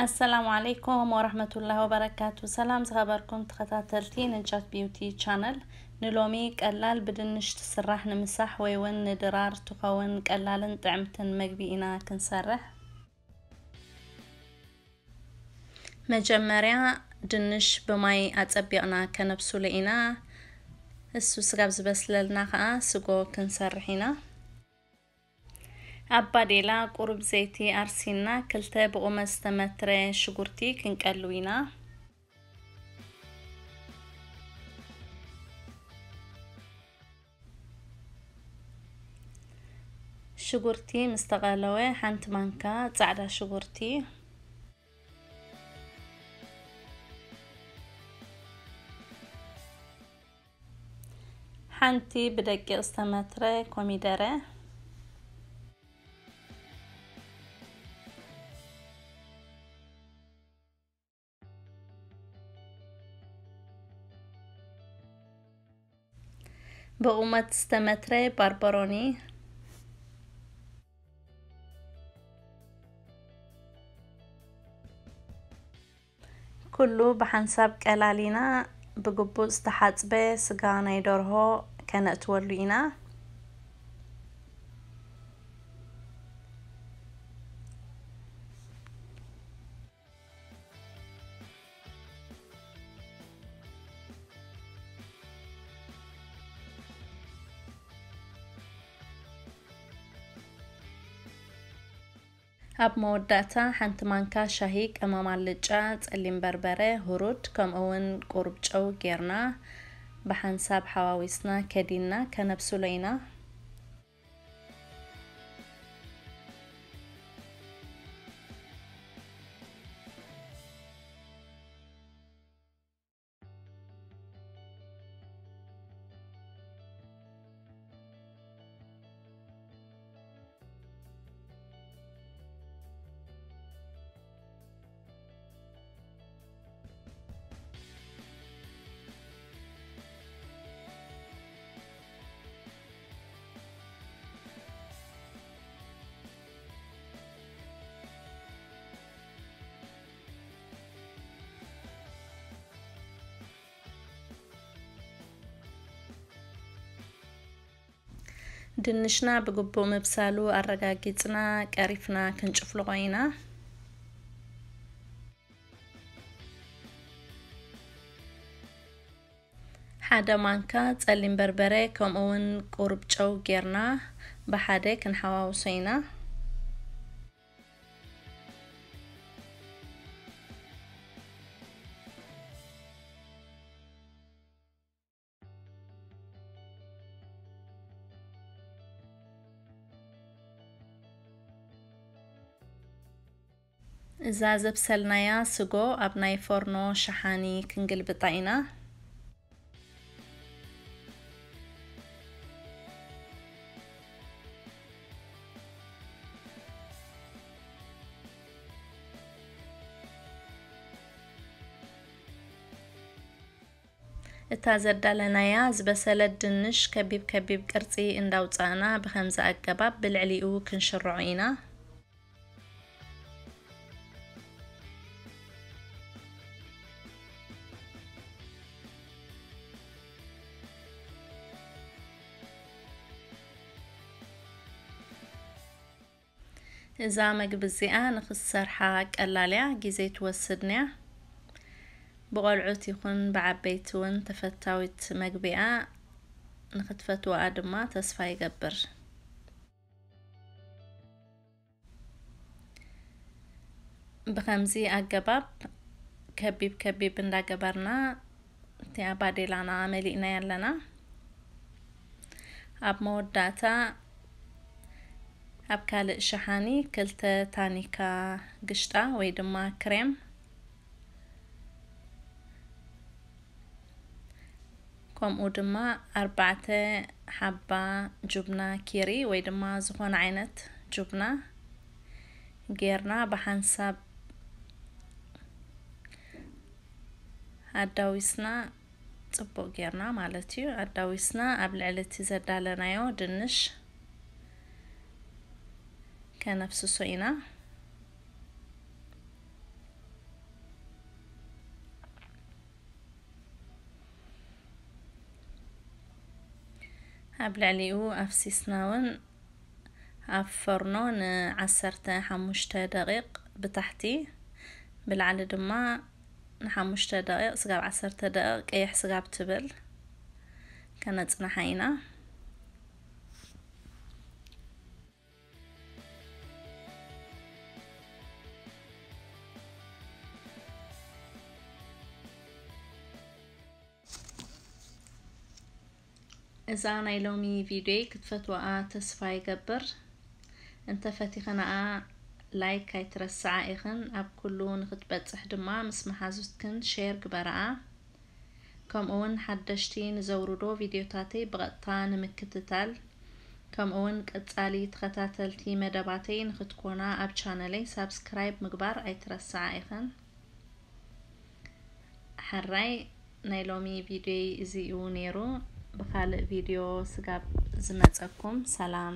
ኣሰላሙ ዓለይኩም ወረሕመቱላሂ ወበረካቱ። ሰላም ዝኸበርኩም ተኸታተልቲ ነጃት ቢዩቲ ቻነል፣ ንሎሚ ቀላል ብድንሽ ትስራሕ ንምሳሕ ወይ እውን ንድራር ትኸውን ቀላልን ጥዕምትን መግቢ ኢና ክንሰርሕ። መጀመርያ ድንሽ ብማይ ኣጸቢቕና ከነብስሎ ኢና። እሱ ስጋብ ዝበስለልና ኸኣ ስጎ ክንሰርሕ ኢና። ኣብ ባዴላ ቁሩብ ዘይቲ ኣርሲና ክልተ ብቑመት ዝተመትረ ሽጉርቲ ክንቀልው ኢና። ሽጉርቲ ምስ ተቐለወ ሓንቲ ማንካ ጻዕዳ ሽጉርቲ፣ ሓንቲ ብደቂቕ ዝተመትረ ኮሚደረ፣ ብቑመት ዝተመትረ ባርበሮኒ፣ ኩሉ ብሓንሳብ ቀላሊና ብግቡእ ዝተሓጽበ ስጋ ናይ ደርሆ ከነእትወሉ ኢና። ኣብ መወዳእታ ሓንቲ ማንካ ሻሂ ቀመም ኣልጫ፣ ጸሊም በርበረ፣ ሁሩድ፣ ከምኡ እውን ቁሩብ ጨው ጌርና ብሓንሳብ ሓዋዊስና ከዲንና ከነብስሎ ኢና። ድንሽና ብግቡእ ምብሳሉ ኣረጋጊጽና ቀሪፍና ክንጭፍልቖ ኢና። ሓደ ማንካ ጸሊም በርበረ ከምኡ እውን ቁሩብ ጨው ጌርና ብሓደ ክንሓዋውሶ ኢና። እዛ ዘብሰልናያ ስጎ ኣብ ናይ ፎርኖ ሸሓኒ ክንግልብጣ ኢና። እታ ዘዳለናያ ዝበሰለት ድንሽ ከቢብ ከቢብ ቅርጺ እንዳውጻእና ብኸምዚ ኣገባብ ብልዕሊኡ ክንሽርዖ ኢና። እዛ መግቢ እዚኣ ንኽትሰርሓ ቀላል እያ፣ ግዜ ትወስድን እያ። ብቖልዑት ይኹን ብዓበይቲ እውን ተፈታዊት መግቢ እያ። ንኽትፈትውኣ ድማ ተስፋ ይገብር። ብኸምዚ ኣገባብ ከቢብ ከቢብ እንዳገበርና እቲኣ ባዴላና መሊእናያ ኣለና። ኣብ መወዳእታ ኣብ ካልእ ሸሓኒ ክልተ ታኒካ ግሽጣ ወይ ድማ ክሬም፣ ከምኡ ድማ ኣርባዕተ ሓባ ጁብና ኪሪ ወይ ድማ ዝኾነ ዓይነት ጁብና ጌርና ብሓንሳብ ኣዳዊስና፣ ጽቡቕ ጌርና ማለት እዩ፣ ኣዳዊስና ኣብ ልዕሊ እቲ ዘዳለናዮ ድንሽ ከነፍስሶ ኢና። ኣብ ልዕሊኡ ኣፍሲስና እውን ኣብ ፈርኖ ንዓሰርተ ሓሙሽተ ደቂቕ ብታሕቲ፣ ብላዕሊ ድማ ንሓሙሽተ ደቂቕ፣ ስጋብ ዓሰርተ ደቂቕ ቀይሕ ስጋብ ትብል ከነጽንሓ ኢና። እዛ ናይ ሎሚ ቪድዮይ ክትፈትዋኣ ተስፋ ይገብር። እንተፈቲኽናኣ ላይክ ኣይትረስዓ ኢኽን፣ ኣብ ኩሉ ንክትበጽሕ ድማ ምስ መሓዙትክን ሼር ግበራኣ። ከምኡውን ሓደሽቲ ንዘውርዶ ቪድዮታተይ ብቐጥታ ንምክትታል፣ ከምኡውን ቀጻሊ ተኸታተልቲ መደባተይ ንክትኮና ኣብ ቻነለይ ሳብስክራይብ ምግባር ኣይትረስዓ ኢኽን። ሕራይ ናይ ሎሚ ቪድዮይ እዚ እዩ ነይሩ። ብኻልእ ቪድዮ ስጋብ ዝመጸኩም ሰላም።